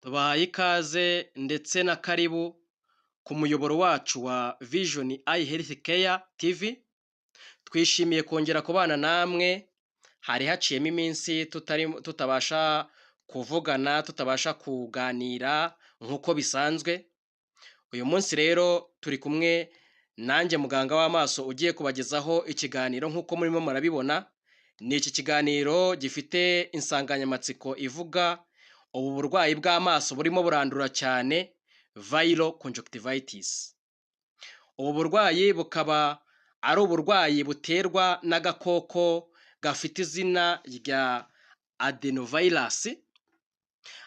Tubahaye ikaze ndetse na karibu ku muyoboro wacu wa Vision Eye Health Care TV, twishimiye kongera kubana namwe, hari haciyemo iminsi tutabasha kuvugana, tutabasha kuganira nk'uko bisanzwe, uyu munsi rero turi kumwe nanjye muganga w'amaso ugiye kubagezaho ikiganiro nk'uko murimo murabibona, ni iki kiganiro gifite insanganyamatsiko ivuga ubu burwayi bw'amaso burimo burandura cyane viral conjunctivitis. Ubu burwayi bukaba ari uburwayi buterwa n'agakoko gafite izina rya adenovirus,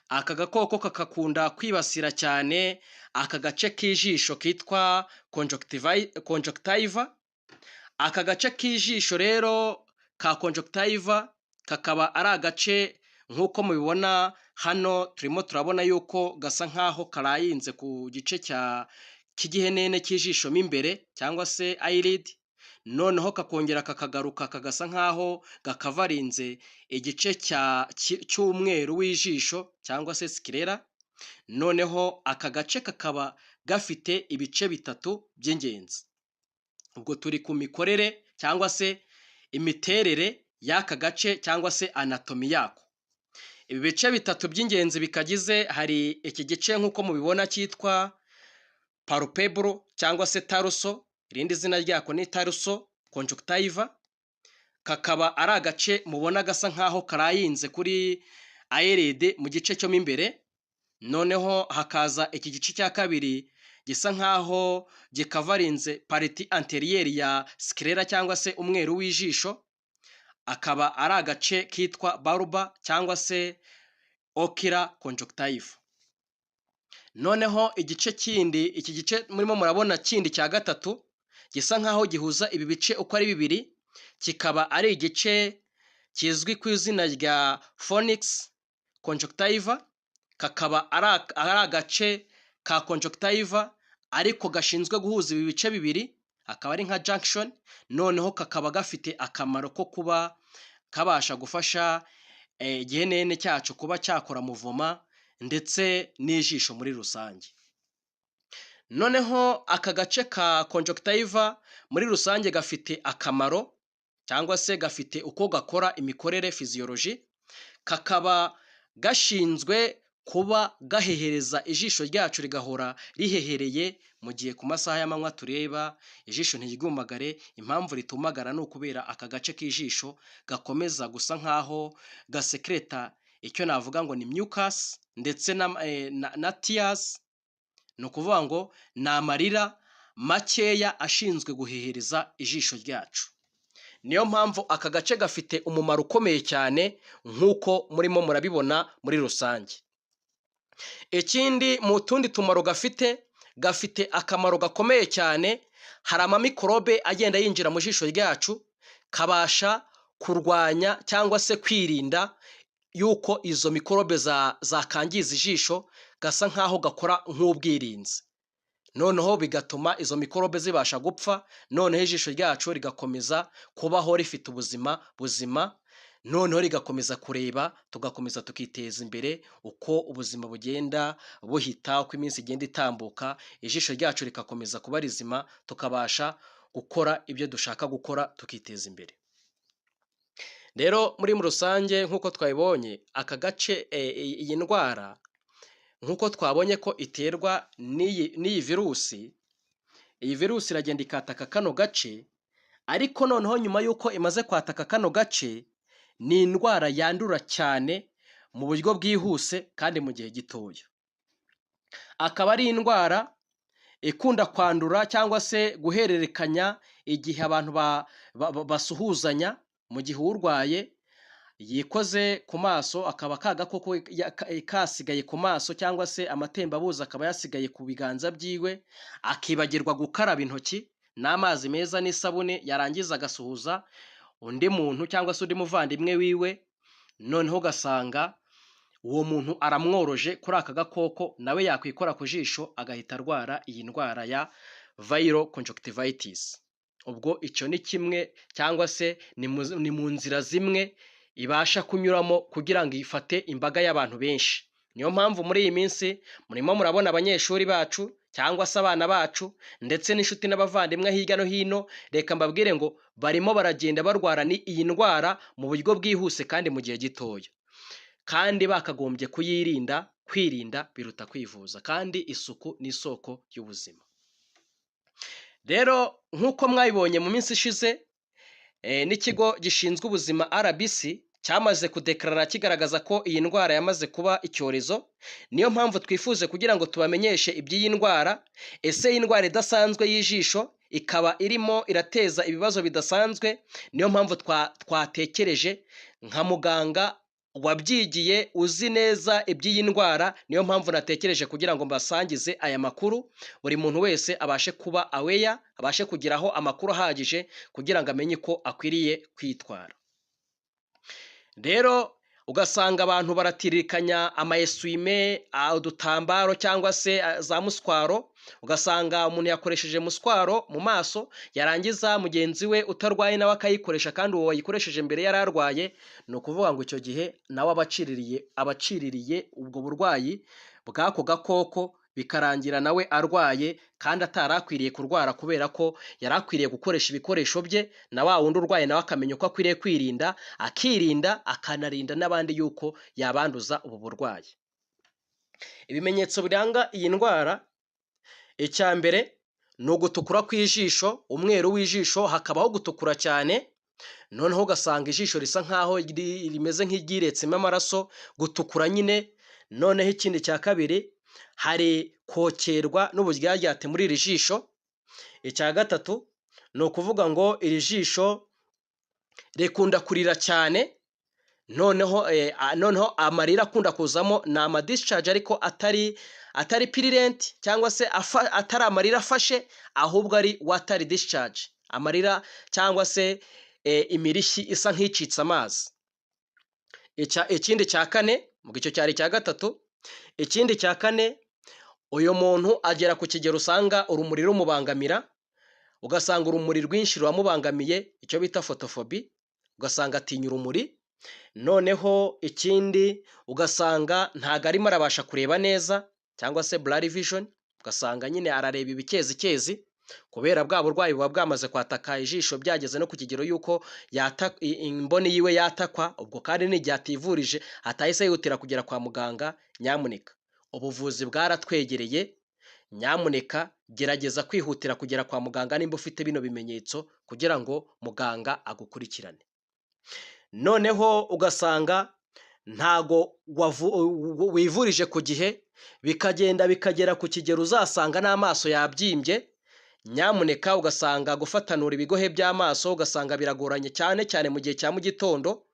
aka gakoko kakakunda kwibasira cyane aka gace k'ijisho kitwa conjunctiva, aka gace k'ijisho rero ka conjunctiva kakaba ari agace nk'uko mubibona hano turimo turabona yuko gasa nk'aho karayinze ku gice cy'igihenene cy'ijisho mo imbere cyangwa se eyelid, noneho kakongera kakagaruka kagasa nk'aho gakavarinze igice cy'umweru w'ijisho cyangwa se sclera, noneho aka gace kakaba gafite ibice bitatu by'ingenzi. Ubwo turi ku mikorere cyangwa se imiterere y'aka gace cyangwa se anatomy yako. Ibi bice bitatu by'ingenzi bikagize, hari iki gice nk'uko mubibona cyitwa palpebral cyangwa se tarsal, irindi zina ryako ni tarsal conjunctiva, kakaba ari agace mubona gasa nk'aho karayinze kuri eyelid mu gice cyo mo imbere, noneho hakaza iki gice cya kabiri gisa nk'aho gikavarinze partie antérieure ya sclera cyangwa se umweru w'ijisho, akaba ari agace kitwa bulbar cyangwa se ocular conjunctiva. Noneho igice kindi, iki gice murimo murabona kindi cya gatatu gisa nk'aho gihuza ibi bice uko ari bibiri, kikaba ari igice kizwi ku izina rya fornix conjunctiva, kakaba ari agace ka conjunctiva ariko gashinzwe guhuza ibi bice bibiri, akaba ari nka junction, noneho kakaba gafite akamaro ko kuba kabasha gufasha igihenene cyacu kuba cyakora mouvement ndetse n'ijisho muri rusange. Noneho aka gace ka conjunctiva muri rusange gafite akamaro cyangwa se gafite uko gakora, imikorere, physiology, kakaba gashinzwe kuba gahehereza ijisho ryacu rigahora rihehereye mu gihe ku masaha y'amanywa tureba, ijisho ntiryumagare. Impamvu ritumagara ni ukubera aka gace k'ijisho gakomeza gusa nk'aho gasekereta icyo navuga ngo ni mucus ndetse na tears, ni ukuvuga ngo ni amarira makeya ashinzwe guhehereza ijisho ryacu. Niyo mpamvu aka gace gafite umumaro ukomeye cyane nk'uko murimo murabibona muri rusange. Ikindi mu tundi tumaro gafite, gafite akamaro gakomeye cyane, hari amamikorobe agenda yinjira mu jisho ryacu, kabasha kurwanya cyangwa se kwirinda yuko izo mikorobe zakangiza ijisho, gasa nk'aho gakora nk'ubwirinzi. Noneho bigatuma izo mikorobe zibasha gupfa, noneho ijisho ryacu rigakomeza kubaho rifite ubuzima buzima, noneho rigakomeza kureba, tugakomeza tukiteza imbere uko ubuzima bugenda buhita, uko iminsi igenda itambuka, ijisho ryacu rigakomeza kuba rizima, tukabasha gukora ibyo dushaka gukora, tukiteza imbere. Rero muri rusange nk'uko twabibonye, aka gace, iyi ndwara nk'uko twabonye ko iterwa n'iyi virusi, iyi virusi iragenda ikataka kano gace, ariko noneho nyuma y'uko imaze kwataka kano gace, ni indwara yandura cyane mu buryo bwihuse kandi mu gihe gitoya. Akaba ari indwara ikunda kwandura cyangwa se guhererekanya igihe abantu basuhuzanya, mu gihe urwaye yikoze ku maso akaba ka gakoko kasigaye ku maso cyangwa se amatembabuzi akaba yasigaye ku biganza byiwe, akibagirwa gukaraba intoki n'amazi meza n'isabune, yarangiza agasuhuza undi muntu cyangwa se undi muvandimwe wiwe, noneho ugasanga uwo muntu aramworoje kuri aka gakoko, nawe yakwikora ku jisho agahita arwara iyi ndwara ya viral conjunctivitis. Ubwo icyo ni kimwe cyangwa se ni mu nzira zimwe ibasha kunyuramo kugira ngo ifate imbaga y'abantu benshi, ni Niyo mpamvu muri iyi minsi murimo murabona abanyeshuri bacu cyangwa se abana bacu ndetse n'inshuti n'abavandimwe hirya no hino, reka mbabwire ngo barimo baragenda barwara ni iyi ndwara mu buryo bwihuse kandi mu gihe gitoya, kandi bakagombye kuyirinda. Kwirinda biruta kwivuza, kandi isuku ni isoko y'ubuzima. Rero nk'uko mwabibonye mu minsi ishize, n'ikigo gishinzwe ubuzima RBC cyamaze kudekarara kigaragaza ko iyi ndwara yamaze kuba icyorezo. Niyo mpamvu twifuje kugira ngo tubamenyeshe iby'iyi ndwara. Ese iyi ndwara idasanzwe y'ijisho ikaba irimo irateza ibibazo bidasanzwe? Niyo mpamvu twatekereje nka muganga wabyigiye, uzi neza iby'iyi ndwara, niyo mpamvu natekereje kugira ngo mbasangize aya makuru, buri muntu wese abashe kuba aware, abashe kugiraho amakuru ahagije kugira ngo amenye uko akwiriye kwitwara. Rero ugasanga abantu baratirikanya ama essuie-main, udutambaro cyangwa se za mouchoir. Ugasanga umuntu yakoresheje mouchoir mu maso, yarangiza mugenzi we utarwaye nawe akayikoresha, kandi uwo wayikoresheje mbere yari arwaye. Ni ukuvuga ngo icyo gihe nawe aba aciririye ubwo burwayi bw'ako gakoko, bikarangira nawe arwaye kandi atari akwiriye kurwara, kubera ko yari akwiriye gukoresha ibikoresho bye, na wa wundi urwaye nawe akamenya uko akwiriye kwirinda, akirinda akanarinda n'abandi yuko yabanduza ubu burwayi. Ibimenyetso biranga iyi ndwara: icya mbere ni ugutukura kw'ijisho, umweru w'ijisho hakabaho gutukura cyane, noneho ugasanga ijisho risa nkaho rimeze nk'iryiretsemo amaraso, gutukura nyine. Noneho ikindi cya kabiri, hari kokerwa n'uburyaryate muri iri jisho. Icya gatatu ni ukuvuga ngo iri jisho rikunda kurira cyane, noneho amarira akunda kuzamo ni ama discharge, ariko atari purulent cyangwa se atari amarira afashe, ahubwo ari watery discharge, amarira cyangwa se imirishyi isa nk'icitse amazi. Ikindi cya kane, icyo cyari icya gatatu, ikindi cya kane, uyu muntu agera ku kigero usanga urumuri rumubangamira, ugasanga urumuri rwinshi ruramubangamiye, icyo bita photophobie, ugasanga atinya urumuri. Noneho ikindi, ugasanga ntabwo arimo arabasha kureba neza cyangwa se blurry vision, ugasanga nyine arareba ibikezikezi kubera bwa burwayi buba bwamaze kwataka ijisho, byageze no ku kigero y'uko imboni yiwe yatakwa. Ubwo kandi n'igihe ativurije, atahise yihutira kugera kwa muganga. Nyamuneka, ubuvuzi bwaratwegereye, nyamuneka gerageza kwihutira kugera kwa muganga nimba ufite bino bimenyetso kugira ngo muganga agukurikirane. Noneho ugasanga ntago wivurije ku gihe, bikagenda bikagera ku kigero uzasanga n'amaso yabyimbye. Nyamuneka, ugasanga gufatanura ibigohe by'amaso ugasanga biragoranye, cyane cyane mu gihe cya mu gitondo,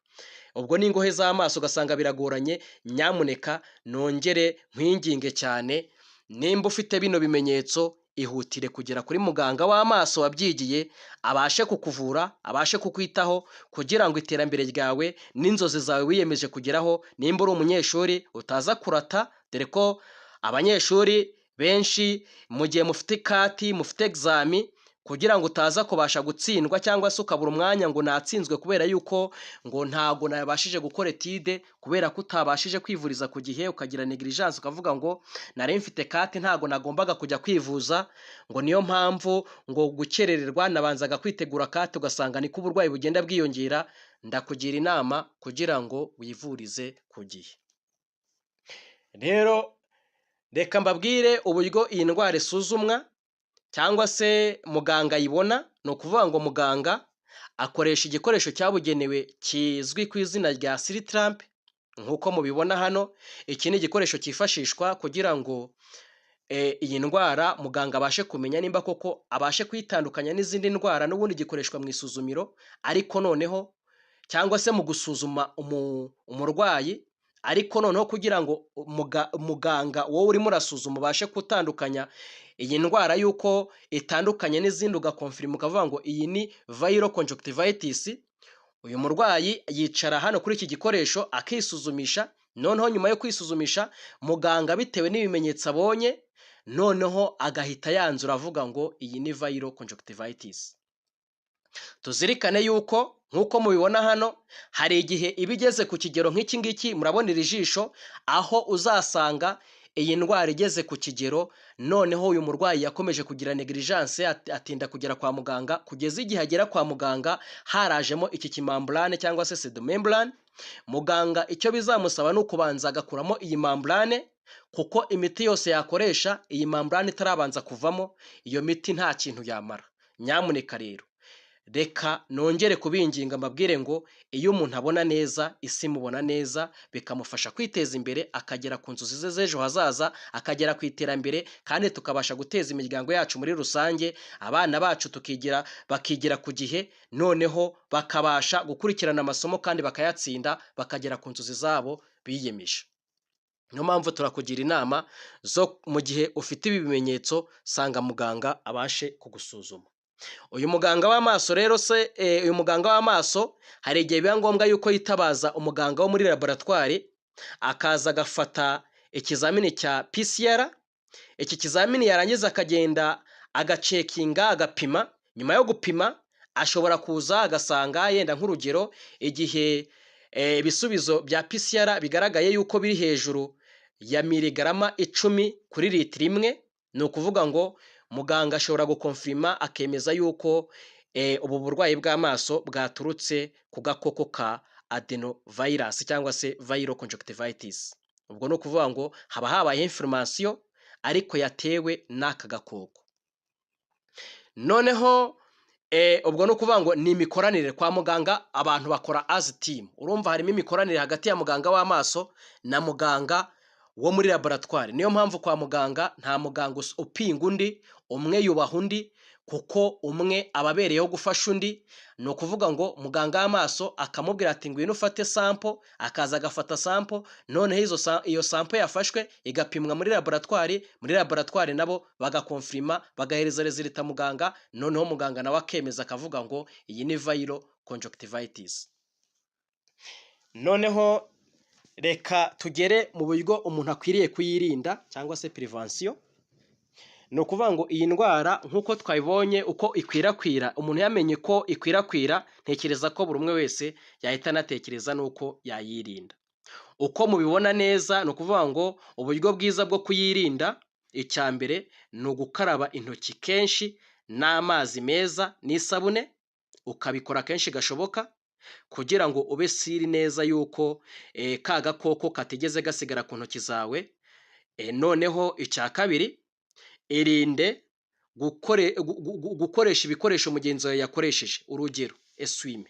ubwo n'ingohe z'amaso ugasanga biragoranye. Nyamuneka nongere nkwinginge cyane, nimba ufite bino bimenyetso, ihutire kugera kuri muganga w'amaso wabyigiye, abashe kukuvura, abashe kukwitaho, kugira ngo iterambere ryawe n'inzozi zawe wiyemeje kugeraho, nimba uri umunyeshuri, utaza kurata, dore ko abanyeshuri benshi mu gihe mufite CAT, mufite examen, kugira ngo utaza kubasha gutsindwa cyangwa se ukabura umwanya ngo natsinzwe kubera yuko ngo ntago nabashije gukora étude, kubera ko utabashije kwivuriza ku gihe, ukagira negligence, ukavuga ngo nari mfite CAT, ntago nagombaga kujya kwivuza, ngo niyo mpamvu ngo gukerererwa, nabanzaga kwitegura CAT, ugasanga niko uburwayi bugenda bwiyongera. Ndakugira inama kugira ngo wivurize ku gihe. Rero reka mbabwire uburyo iyi ndwara isuzumwa cyangwa se muganga ayibona. Ni ukuvuga ngo muganga akoresha igikoresho cyabugenewe kizwi ku izina rya slit lamp, nk'uko mubibona hano. Iki ni igikoresho cyifashishwa kugira ngo iyi ndwara muganga abashe kumenya nimba koko, abashe kuyitandukanya n'izindi ndwara. N'ubundi gikoreshwa mu isuzumiro, ariko noneho cyangwa se mu gusuzuma umurwayi, ariko noneho kugira ngo muganga wowe urimo urasuzuma ubashe gutandukanya iyi ndwara y'uko itandukanye n'izindi, ugakonfirima ukavuga ngo iyi ni viral conjunctivitis, uyu murwayi yicara hano kuri iki gikoresho akisuzumisha. Noneho nyuma yo kwisuzumisha, muganga bitewe n'ibimenyetso abonye, noneho agahita yanzura avuga ngo iyi ni viral conjunctivitis. Tuzirikane yuko nk'uko mubibona hano, hari igihe iba igeze ku kigero nk'iki ngiki. Murabona iri jisho, aho uzasanga iyi ndwara igeze ku kigero, noneho uyu murwayi yakomeje kugira negligence, atinda kugera kwa muganga, kugeza igihe agera kwa muganga harajemo iki kimembrane cyangwa se pseudomembrane. Muganga icyo bizamusaba ni ukubanza agakuramo iyi membrane, kuko imiti yose yakoresha iyi membrane itarabanza kuvamo, iyo miti nta kintu yamara. Nyamuneka rero, reka nongere kubinginga, mbabwire ngo iyo umuntu abona neza, isi imubona neza, bikamufasha kwiteza imbere, akagera ku nzozi ze z'ejo hazaza, akagera ku iterambere, kandi tukabasha guteza imiryango yacu muri rusange, abana bacu tukigira, bakigira ku gihe, noneho bakabasha gukurikirana amasomo kandi bakayatsinda, bakagera ku nzozi zabo biyemeje. Niyo mpamvu turakugira inama zo mu gihe ufite ibi bimenyetso, sanga muganga abashe kugusuzuma. Uyu muganga w'amaso rero se, uyu muganga w'amaso hari igihe biba ngombwa yuko yitabaza umuganga wo muri laboratwari, akaza agafata ikizamini cya PCR. Iki kizamini yarangiza akagenda agacheckinga, agapima. Nyuma yo gupima ashobora kuza agasanga yenda, nk'urugero, igihe ibisubizo bya PCR bigaragaye yuko biri hejuru ya miligarama 10 kuri litiro imwe, ni ukuvuga ngo muganga ashobora guconfirma, akemeza yuko ubu burwayi bw'amaso bwaturutse ku gakoko ka adenovirus cyangwa se viral conjunctivitis. Ubwo ni ukuvuga ngo haba habaye inflammation ariko yatewe n'aka gakoko. Noneho ubwo ni ukuvuga ngo ni imikoranire kwa muganga, abantu bakora as team. Urumva harimo imikoranire hagati ya muganga w'amaso na muganga wo muri laboratwari. Niyo mpamvu kwa muganga nta muganga upinga undi, umwe yubaha undi, kuko umwe aba abereyeho gufasha undi. Ni ukuvuga ngo muganga w'amaso akamubwira ati: "Ngwino ufate sample", akaza agafata sample, noneho iyo sample yafashwe igapimwa muri laboratwari. Muri laboratwari nabo bagaconfirma, bagahereza résultat muganga, noneho muganga nawe akemeza, akavuga ngo iyi ni viral conjunctivitis. Noneho reka tugere mu buryo umuntu akwiriye kuyirinda cyangwa se prévention. Ni ukuvuga ngo iyi ndwara, nk'uko twabibonye uko ikwirakwira, umuntu yamenye ko ikwirakwira, ntekereza ko buri umwe wese yahita anatekereza n'uko yayirinda. Uko mubibona neza, ni ukuvuga ngo uburyo bwiza bwo kuyirinda, icya mbere ni ugukaraba intoki kenshi n'amazi meza n'isabune, ukabikora kenshi gashoboka kugira ngo ube sûr neza yuko ka gakoko katigeze gasigara ku ntoki zawe. Noneho icya kabiri, irinde gukoresha ibikoresho mugenzi wawe yakoresheje. Urugero, essuie-main.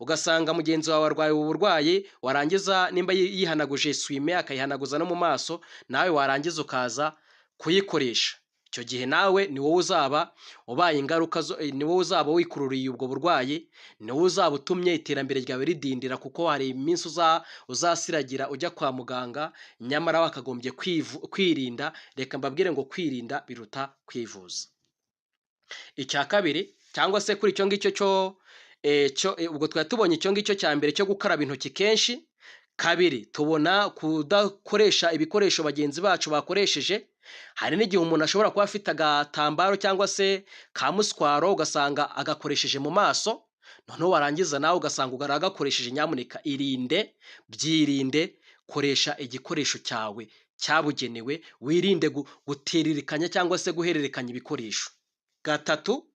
Ugasanga mugenzi wawe arwaye ubu burwayi, warangiza nimba yihanaguje essuie-main akayihanaguza no mu maso, nawe warangiza ukaza kuyikoresha. Icyo gihe nawe ni wowe uzaba ubaye ingaruka, ni wowe uzaba wikururiye ubwo burwayi, ni wowe uzaba utumye iterambere ryawe ridindira, kuko hari iminsi uzasiragira ujya kwa muganga nyamara wakagombye kwirinda. Reka mbabwire ngo kwirinda biruta kwivuza. Icya kabiri, cyangwa se kuri icyo ngicyo cyo ubwo twari tubonye icyo ngicyo cya mbere cyo gukaraba intoki kenshi, kabiri tubona kudakoresha ibikoresho bagenzi bacu bakoresheje. Hari n'igihe umuntu ashobora kuba afite agatambaro cyangwa se ka mouchoir, ugasanga agakoresheje mu maso, noneho warangiza nawe ugasanga uragakoresheje. Nyamuneka irinde, byirinde, koresha igikoresho cyawe cyabugenewe, wirinde gutiririkanya cyangwa se guhererekanya ibikoresho. Gatatu,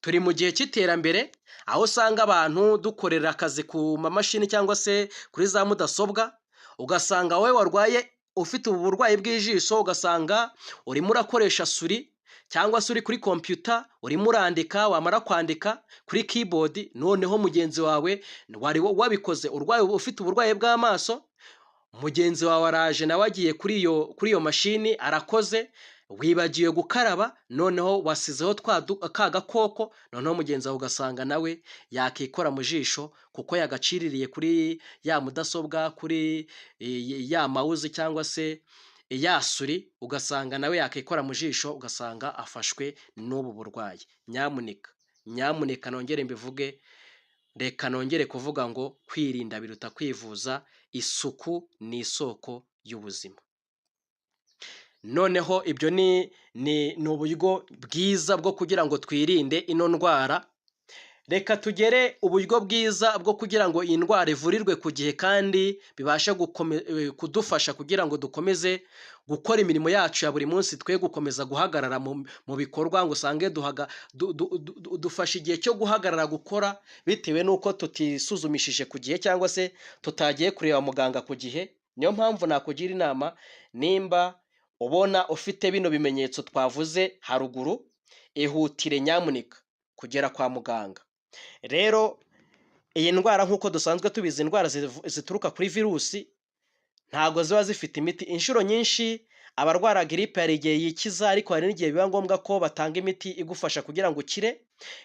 turi mu gihe cy'iterambere aho usanga abantu dukorera akazi ku mamashini cyangwa se kuri za mudasobwa, ugasanga wowe warwaye, ufite ubu burwayi bw'ijisho, ugasanga urimo urakoresha souris cyangwa se uri kuri kompiyuta urimo urandika, wamara kwandika kuri keyboard, noneho mugenzi wawe wari wabikoze urwaye, ufite uburwayi bw'amaso, mugenzi wawe araje nawe agiye kuri iyo mashini arakoze, wibagiwe gukaraba, noneho wasizeho ka gakoko, noneho mugenzi wawe ugasanga nawe yakikora mu jisho kuko yagaciririye kuri ya mudasobwa, kuri ya mouse cyangwa se ya souris, ugasanga nawe yakikora mu jisho, ugasanga afashwe n'ubu burwayi. Nyamuneka, nyamuneka nongere mbivuge, reka nongere kuvuga ngo kwirinda biruta kwivuza, isuku ni isoko y'ubuzima. Noneho ibyo ni uburyo bwiza bwo kugira ngo twirinde ino ndwara. Reka tugere uburyo bwiza bwo kugira ngo iyi ndwara ivurirwe ku gihe kandi bibashe kudufasha kugira ngo dukomeze gukora imirimo yacu ya buri munsi, twe gukomeza guhagarara mu bikorwa ngo usange dufashe igihe cyo guhagarara gukora bitewe n'uko tutisuzumishije ku gihe cyangwa se tutagiye kureba muganga ku gihe. Niyo mpamvu nakugira inama, nimba ubona ufite bino bimenyetso twavuze haruguru, ihutire nyamuneka kugera kwa muganga. Rero iyi ndwara, nk'uko dusanzwe tubizi, indwara zituruka kuri virusi ntabwo ziba zifite imiti. Inshuro nyinshi abarwara giripe hari igihe yikiza, ariko hari n'igihe biba ngombwa ko batanga imiti igufasha kugira ngo ukire.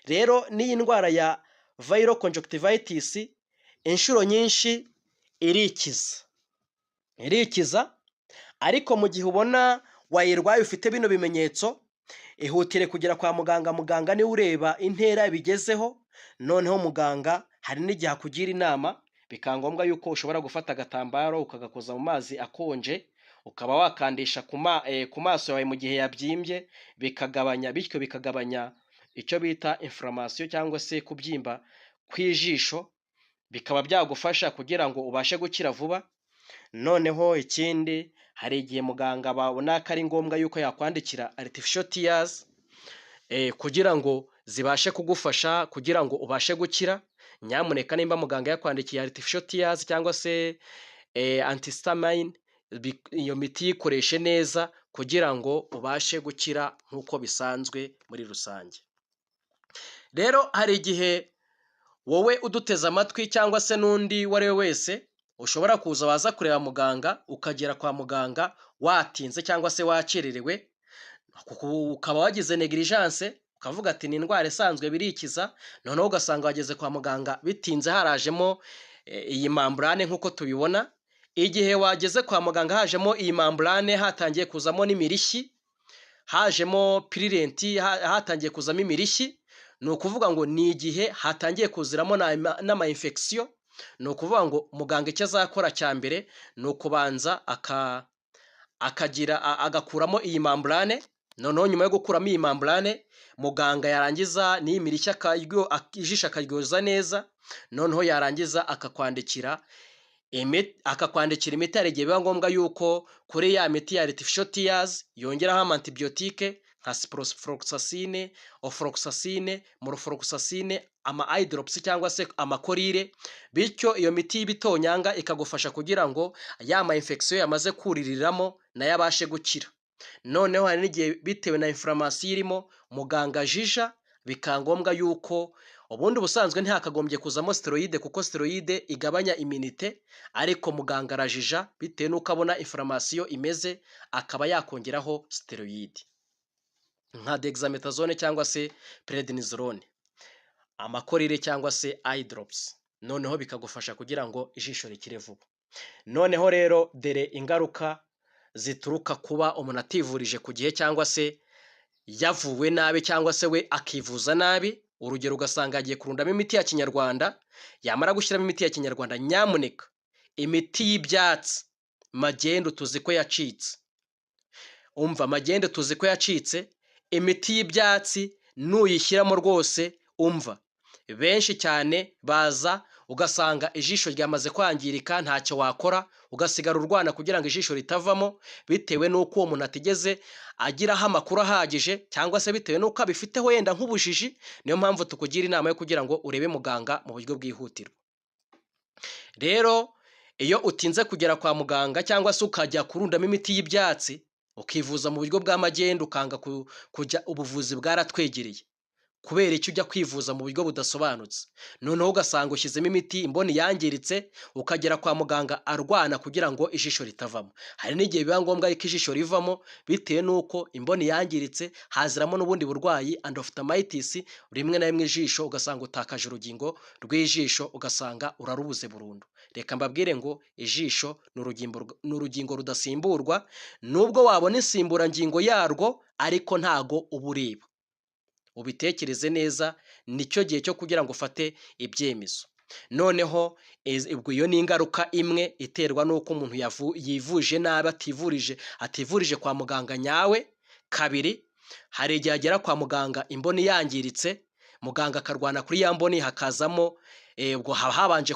Rero n'iyi ndwara ya viral conjunctivitis inshuro nyinshi irikiza, ariko mu gihe ubona wayirwaye, ufite bino bimenyetso, ihutire kugera kwa muganga. Muganga niwe ureba intera bigezeho. Noneho muganga hari n'igihe akugira inama, bikaba ngombwa yuko ushobora gufata agatambaro ukagakoza mu mazi akonje, ukaba wakandisha ku maso yawe mu gihe yabyimbye, bikagabanya, bityo bikagabanya icyo bita inflammation cyangwa se kubyimba kw'ijisho, bikaba byagufasha kugira ngo ubashe gukira vuba. Noneho ikindi, hari igihe muganga babona ko ari ngombwa yuko yakwandikira artificial tears kugira ngo zibashe kugufasha kugira ngo ubashe gukira. Nyamuneka nimba muganga yakwandikiye artificial tears cyangwa se antihistamine, iyo miti yikoreshe neza kugira ngo ubashe gukira nk'uko bisanzwe muri rusange. Rero hari igihe wowe uduteze amatwi cyangwa se n'undi uwo ari we wese ushobora kuza, waza kureba muganga, ukagera kwa muganga watinze cyangwa se wakererewe, ukaba wagize négligence, ukavuga ati: "Ni indwara isanzwe, birikiza." Noneho ugasanga wageze kwa muganga bitinze, harajemo iyi membrane nk'uko tubibona. Igihe wageze kwa muganga hajemo iyi membrane, hatangiye kuzamo n'imirishyi, hajemo purulent, hatangiye kuzamo imirishyi, ni ukuvuga ngo ni igihe hatangiye kuziramo n'ama infection. Ni ukuvuga ngo muganga icyo azakora cya mbere ni ukubanza akagira agakuramo iyi membrane. Noneho nyuma yo gukuramo iyi membrane, muganga yarangiza n'iyi mirishyi, ijisho akaryoza neza, noneho yarangiza akakwandikira imiti. Hari igihe biba ngombwa yuko kuri ya miti ya artificial tears yongeraho ama antibiotique nka ciprofloxacine, ofloxacine, moxifloxacine, ama eye drops cyangwa se ama collyre, bityo iyo miti y'ibitonyanga ikagufasha kugira ngo ya ma infection yamaze kuririramo nayo abashe gukira. Noneho hari n'igihe, bitewe na inflammation irimo, muganga ajija bikaba ngombwa yuko ubundi ubusanzwe ntihakagombye kuzamo stéroïde, kuko stéroïde igabanya immunité, ariko muganga arajija bitewe n'uko abona inflammation imeze, akaba yakongeraho stéroïde nka dexamethasone cyangwa se prednisolone, ama collyre cyangwa se eye drops, noneho bikagufasha kugira ngo ijisho rikire vuba. Noneho rero dore ingaruka zituruka kuba umuntu ativurije ku gihe cyangwa se yavuwe nabi cyangwa se we akivuza nabi. Urugero, ugasanga agiye kurundamo imiti ya kinyarwanda, yamara gushyiramo imiti ya kinyarwanda, nyamuneka imiti y'ibyatsi, magendu tuzi ko yacitse, umva, magendu tuzi ko yacitse. Imiti y'ibyatsi nuyishyiramo rwose, umva, benshi cyane baza ugasanga ijisho ryamaze kwangirika, ntacyo wakora, ugasigara urwana kugira ngo ijisho ritavamo, bitewe n'uko uwo muntu atigeze agiraho amakuru ahagije cyangwa se bitewe n'uko abifiteho wenda nk'ubujiji. Niyo mpamvu tukugira inama yo kugira ngo urebe muganga mu buryo bwihutirwa. Rero iyo utinze kugera kwa muganga cyangwa se ukajya kurundamo imiti y'ibyatsi, ukivuza mu buryo bwa magendu, ukanga kujya, ubuvuzi bwaratwegereye, kubera icyo ujya kwivuza mu buryo budasobanutse? Noneho ugasanga ushyizemo imiti, imboni yangiritse, ukagera kwa muganga arwana kugira ngo ijisho ritavamo. Hari n'igihe biba ngombwa ko ijisho rivamo bitewe n'uko imboni yangiritse, haziramo n'ubundi burwayi, endophthalmitis, rimwe na rimwe ijisho ugasanga utakaje urugingo rw'ijisho, ugasanga urarubuze burundu. Reka mbabwire ngo ijisho ni urugingo rudasimburwa. Nubwo wabona insimburangingo yarwo, ariko ntago uba ureba. Ubitekereze neza, nicyo gihe cyo kugira ngo ufate ibyemezo. Noneho ubwo iyo ni ingaruka imwe iterwa n'uko umuntu yivuje nabi, ativurije kwa muganga nyawe. Kabiri, hari igihe agera kwa muganga imboni yangiritse. Muganga akarwana kuri ya mboni, hakazamo ubwo haba habanje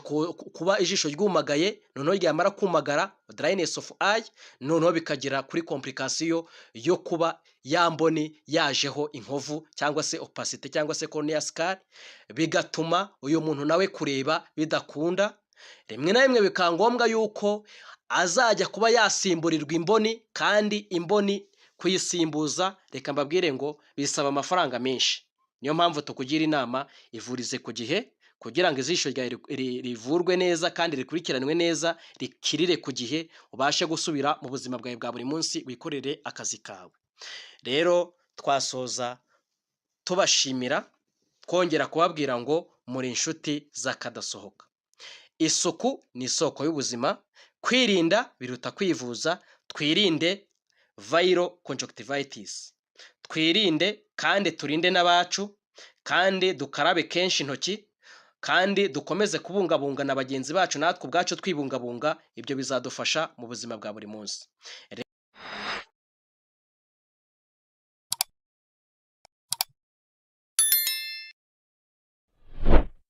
kuba ijisho ryumagaye, noneho ryamara kumagara, dryness of eye, noneho bikagera kuri complication yo kuba ya mboni yajeho inkovu cyangwa se opacité cyangwa se cornea scar, bigatuma uyu muntu nawe kureba bidakunda. Rimwe na rimwe bikaba ngombwa yuko azajya kuba yasimburirwa imboni, kandi imboni kuyisimbuza, reka mbabwire ngo bisaba amafaranga menshi. Niyo mpamvu tukugira inama: ivurize ku gihe kugira ngo ijisho ryawe rivurwe neza kandi rikurikiranwe neza, rikirire ku gihe, ubashe gusubira mu buzima bwawe bwa buri munsi, wikorere akazi kawe. Rero twasoza tubashimira, twongera kubabwira ngo muri inshuti z'akadasohoka. Isuku ni isoko y'ubuzima, kwirinda biruta kwivuza. Twirinde viral conjunctivitis, twirinde kandi turinde n'abacu, kandi dukarabe kenshi intoki, kandi dukomeze kubungabunga na bagenzi bacu, natwe ubwacu twibungabunga. Ibyo bizadufasha mu buzima bwa buri munsi.